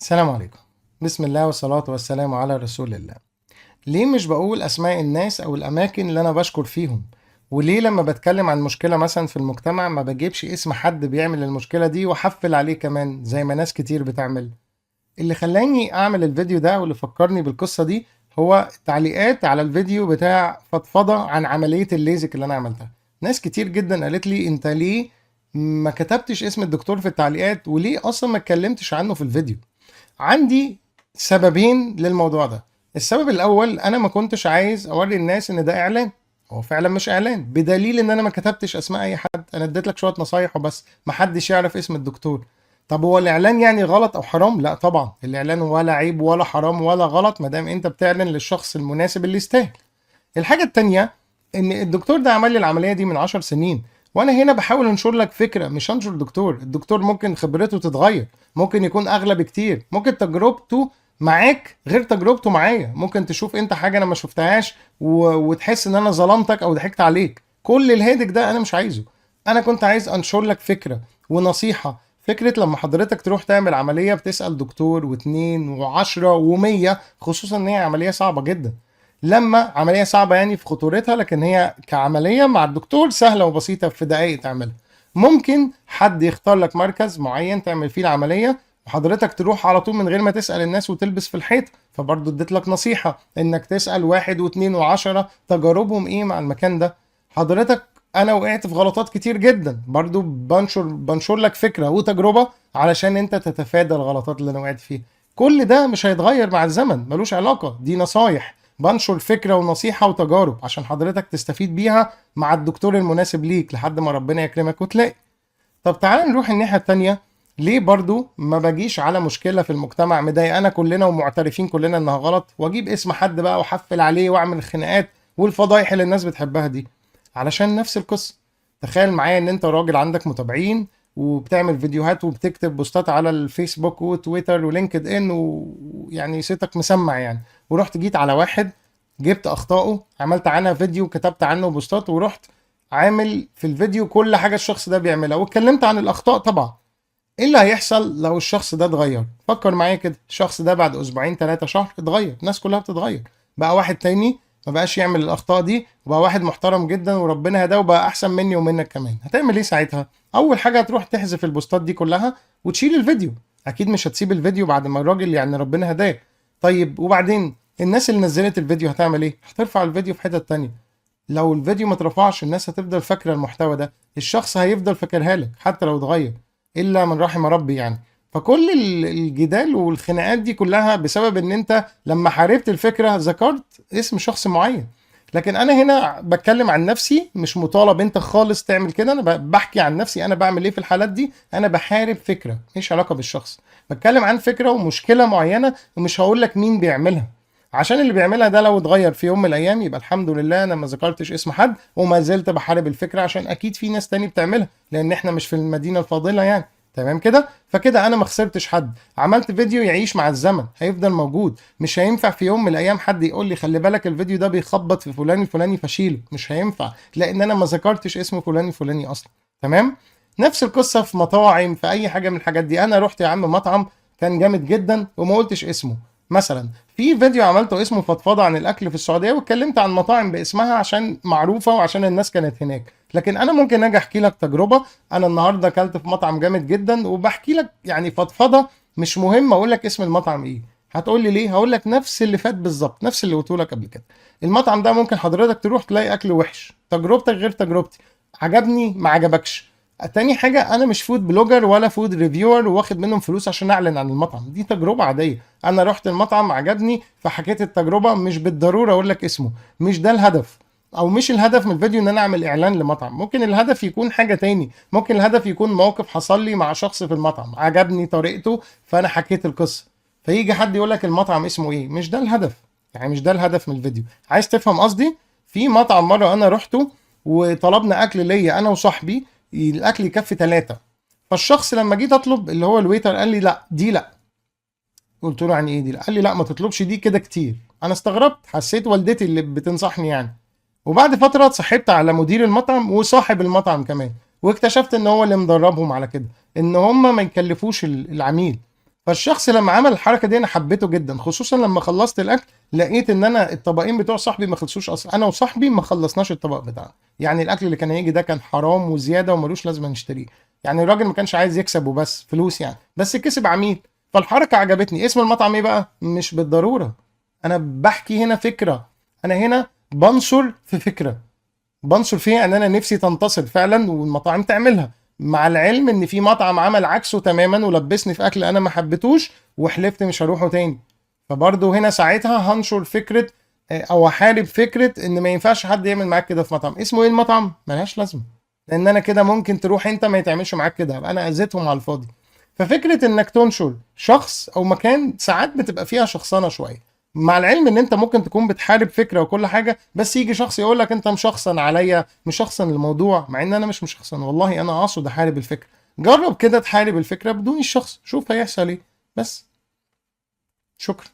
السلام عليكم. بسم الله والصلاة والسلام على رسول الله. ليه مش بقول أسماء الناس أو الأماكن اللي أنا بشكر فيهم؟ وليه لما بتكلم عن مشكلة مثلا في المجتمع ما بجيبش اسم حد بيعمل المشكلة دي وحفل عليه كمان زي ما ناس كتير بتعمل؟ اللي خلاني أعمل الفيديو ده واللي فكرني بالقصة دي هو التعليقات على الفيديو بتاع فضفضة عن عملية الليزك اللي أنا عملتها. ناس كتير جدا قالت لي أنت ليه ما كتبتش اسم الدكتور في التعليقات، وليه أصلا ما اتكلمتش عنه في الفيديو؟ عندي سببين للموضوع ده. السبب الاول، انا ما كنتش عايز اوري الناس ان ده اعلان. هو فعلا مش اعلان، بدليل ان انا ما كتبتش اسماء اي حد، انا اديت لك شوية نصايح وبس، ما حدش يعرف اسم الدكتور. طب هو الاعلان يعني غلط او حرام؟ لا طبعا، الاعلان ولا عيب ولا حرام ولا غلط ما دام انت بتعلن للشخص المناسب اللي يستاهل. الحاجة التانية، ان الدكتور ده عمل لي العملية دي من 10 سنين، وانا هنا بحاول انشر لك فكرة، مش انشر دكتور. الدكتور ممكن خبرته تتغير، ممكن يكون اغلى بكتير، ممكن تجربته معاك غير تجربته معايا، ممكن تشوف انت حاجة انا ما شفتهاش وتحس ان انا ظلمتك او ضحكت عليك. كل الهيدك ده انا مش عايزه. انا كنت عايز انشر لك فكرة ونصيحة. فكرة لما حضرتك تروح تعمل عملية بتسأل دكتور واتنين وعشرة ومية، خصوصا ان هي عملية صعبة جدا. لما عملية صعبة يعني في خطورتها، لكن هي كعملية مع الدكتور سهلة وبسيطة، في دقايق تعملها. ممكن حد يختار لك مركز معين تعمل فيه العملية وحضرتك تروح على طول من غير ما تسأل الناس وتلبس في الحيط. فبرضه اديت لك نصيحة انك تسأل 1 و2 و10 تجاربهم ايه مع المكان ده. حضرتك انا وقعت في غلطات كتير جدا، برضو بنشر لك فكرة وتجربة علشان انت تتفادى الغلطات اللي انا وقعت فيها. كل ده مش هيتغير مع الزمن، ملوش علاقة، دي نصايح، بنشر فكرة ونصيحة وتجارب عشان حضرتك تستفيد بيها مع الدكتور المناسب ليك لحد ما ربنا يكرمك وتلاقي. طب تعال نروح الناحية التانية. ليه برضو ما باجيش على مشكلة في المجتمع مضايقانا كلنا ومعترفين كلنا انها غلط واجيب اسم حد بقى واحفل عليه واعمل خناقات والفضايح اللي الناس بتحبها دي؟ علشان نفس القصة. تخيل معايا ان انت راجل عندك متابعين وبتعمل فيديوهات وبتكتب بوستات على الفيسبوك وتويتر ولينكد ان، ويعني صيتك مسمع يعني، ورحت جيت على واحد جبت اخطائه، عملت عنها فيديو وكتبت عنه بوستات، ورحت عامل في الفيديو كل حاجة الشخص ده بيعملها واتكلمت عن الاخطاء طبعا. ايه اللي هيحصل لو الشخص ده اتغير؟ فكر معايا كده، الشخص ده بعد اسبوعين 3 شهر اتغير، الناس كلها بتتغير، بقى واحد تاني ما بقاش يعمل الاخطاء دي، وبقى واحد محترم جدا وربنا هداه وبقى احسن مني ومنك كمان. هتعمل ايه ساعتها؟ اول حاجة هتروح تحذف البوستات دي كلها وتشيل الفيديو. اكيد مش هتسيب الفيديو بعد ما الراجل يعني ربنا هداه. طيب وبعدين الناس اللي نزلت الفيديو هتعمل ايه؟ هترفع الفيديو في حتة تانية. لو الفيديو ما اترفعش الناس هتفضل فاكرة المحتوى ده، الشخص هيفضل فاكرها لك حتى لو اتغير، الا من رحم ربي يعني. فكل الجدال والخناقات دي كلها بسبب ان انت لما حاربت الفكرة ذكرت اسم شخص معين. لكن انا هنا بتكلم عن نفسي، مش مطالب انت خالص تعمل كده. انا بحكي عن نفسي، انا بعمل ايه في الحالات دي. انا بحارب فكرة مش علاقة بالشخص، بتكلم عن فكرة ومشكلة معينة، ومش هقول لك مين بيعملها، عشان اللي بيعملها ده لو اتغير في يوم من الايام يبقى الحمد لله انا ما ذكرتش اسم حد وما زلت بحارب الفكرة، عشان اكيد في ناس تاني بتعملها، لان احنا مش في المدينة الفاضلة يعني. تمام كده؟ فكده انا ما خسرتش حد، عملت فيديو يعيش مع الزمن، هيفضل موجود. مش هينفع في يوم من الايام حد يقول لي خلي بالك الفيديو ده بيخبط في فلان الفلاني فشيله، مش هينفع، لان انا ما ذكرتش اسم فلان الفلاني اصلا. تمام؟ نفس القصة في مطاعم، في اي حاجة من الحاجات دي. انا رحت يا عم مطعم كان جامد جدا وما قلتش اسمه. مثلا في فيديو عملته اسمه فضفضة عن الاكل في السعودية، واتكلمت عن مطاعم باسمها عشان معروفة وعشان الناس كانت هناك. لكن انا ممكن اجي احكي لك تجربه، انا النهارده اكلت في مطعم جامد جدا وبحكي لك يعني فضفضة، مش مهم اقول لك اسم المطعم ايه. هتقول لي ليه؟ هقول لك نفس اللي فات بالظبط، نفس اللي قلته لك قبل كده. المطعم ده ممكن حضرتك تروح تلاقي اكل وحش، تجربتك غير تجربتي، عجبني ما عجبكش. تاني حاجة، أنا مش food blogger ولا food reviewer وواخد منهم فلوس عشان أعلن عن المطعم، دي تجربة عادية. أنا رحت المطعم عجبني فحكيت التجربة، مش بالضرورة أقول لك اسمه، مش ده الهدف، أو مش الهدف من الفيديو إن أنا أعمل إعلان لمطعم. ممكن الهدف يكون حاجة تاني، ممكن الهدف يكون موقف حصل لي مع شخص في المطعم عجبني طريقته فأنا حكيت القصة، فيجي حد يقول لك المطعم اسمه إيه. مش ده الهدف، يعني مش ده الهدف من الفيديو. عايز تفهم قصدي؟ في مطعم مرة أنا رحته وطلبنا أكل ليا أنا وصاحبي، الاكل يكفي 3، فالشخص لما جيت اطلب اللي هو ال waiter قال لي لا دي لا. قلت له يعني ايه دي لا؟ قال لي لا ما تطلبش دي كده كتير. انا استغربت، حسيت والدتي اللي بتنصحني يعني. وبعد فترة اتصاحبت على مدير المطعم وصاحب المطعم كمان، واكتشفت ان هو اللي مدربهم على كده، ان هم ما يكلفوش العميل. فالشخص لما عمل الحركة دي انا حبيته جدا، خصوصا لما خلصت الاكل لقيت ان انا الطبقين بتوع صاحبي ما خلصوش اصلا، انا وصاحبي ما خلصناش الطبق بتاعنا. يعني الاكل اللي كان هيجي ده كان حرام وزيادة وملوش لازمه نشتريه. يعني الراجل ما كانش عايز يكسب وبس فلوس يعني، بس كسب عميل. فالحركه عجبتني. اسم المطعم ايه بقى؟ مش بالضرورة، انا بحكي هنا فكرة، انا هنا بنشر في فكرة، بنشر فيها ان انا نفسي تنتصر فعلا والمطاعم تعملها، مع العلم ان في مطعم عمل عكسه تماما ولبسني في اكل انا ما حبيتهوش وحلفت مش هروحه تاني. فبرضه هنا ساعتها هنشر فكرة او احارب فكرة ان ما ينفعش حد يعمل معاك كده في مطعم. اسمه ايه المطعم؟ ملهاش لازمه، لان انا كده ممكن تروح انت ما يتعملش معاك كده، ابقى انا اذيتهم على الفاضي. ففكره انك تنشر شخص او مكان ساعات بتبقى فيها شخصنه شوية، مع العلم ان انت ممكن تكون بتحارب فكرة وكل حاجة، بس يجي شخص يقول لك انت مشخصن عليا، مشخصن الموضوع، مع ان انا مش مشخصن والله، انا اقصد احارب الفكرة. جرب كده تحارب الفكرة بدون الشخص، شوف هيحصل ايه. بس شكرا.